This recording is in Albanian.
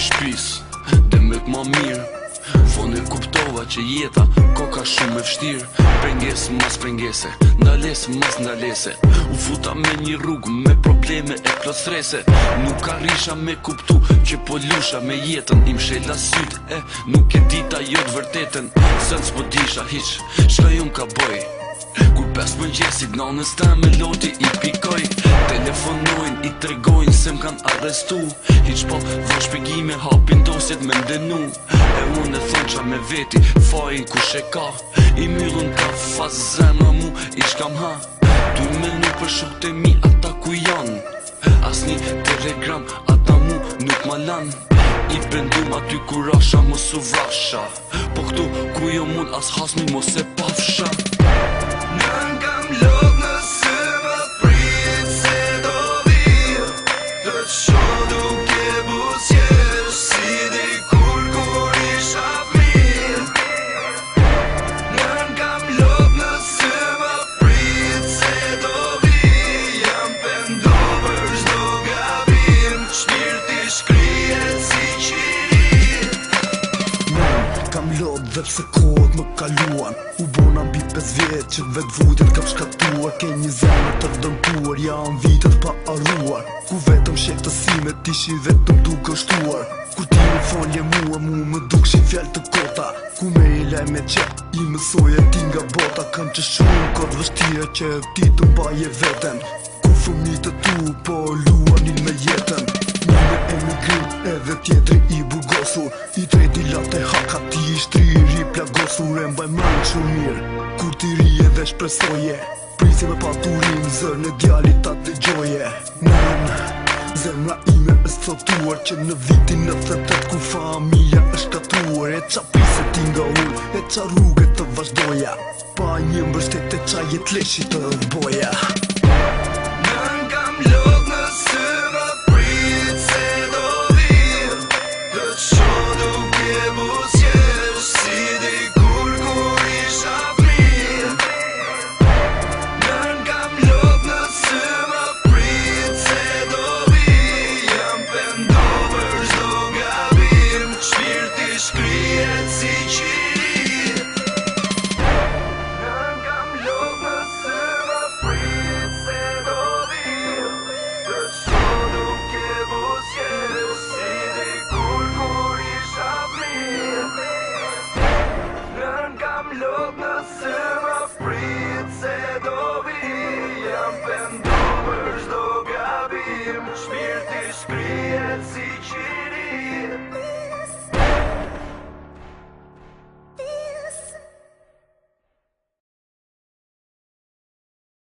prej shpis Demek ma mirë Vonë e kuptova që jeta koka shumë e vështirë Pengesë mas pengese, ndalesë mas ndalese U futa me një rrugë me probleme e plot strese Nuk arrisha me kuptu që po lusha me jetën I mshela sytë e nuk e dita jo të vërtetën Sen s'po disha hiq, çka jom ka boj Kur pes mëngjesit nanës teme loti i pikoj Telefonojnë, i tregojnë se m'kan arrestu Hiq pa dhan shpjegime hapin dosjet me m'denu E unë e thonqa me veti, fajin kush e ka I myllën kafaz zemra mu i shkam ha Tu menu për shokët e mi ata ku janë As një telegram ata mu nuk ma lan I prendum aty ku rasha mos u vrasha Po këtu ku jo mund as hasmi mos e pafsha Nën kam lot në sy më prit se do vi Të shoh duke buzëqesh si dikur kur isha fëmijë Nën kam lot në sy më prit se do vi Jam pendu për çdo gabim Shpirti shkrihet si qiri Nën, kam lot dhe pse kohët më kaluan U bona mbi 5 vjet që vetë vujtjet kam shkaktuar Ke një zemër të dëmtuar, janë vitet pa arruar Ku vetëm shqetësimet ishin vetëm duke shtuar Kur ti më folje mua, mu më dukshin fjalë të kota Ku me i lajme që i mësoje ti nga bota Kam që shumë kohë të vështira që ti të mbaje veten Ku fëmijët e tu po luanin me jetën Një në emigrim edhe tjetri i burgosur I treti la te haka ti i shtrirë i plagosur E mbaj mend shumë mirë Kur ti rije dhe shpresoje Prisje me padurim zërin e djalit ta dëgjoje Nën, zemra ime është coptuar që në vitin 98 Kur familja është shkatruar E qa prisje ti nga unë, e qa rruge të vazhdoja Pa një mbështetje qa jetë leshi të boja.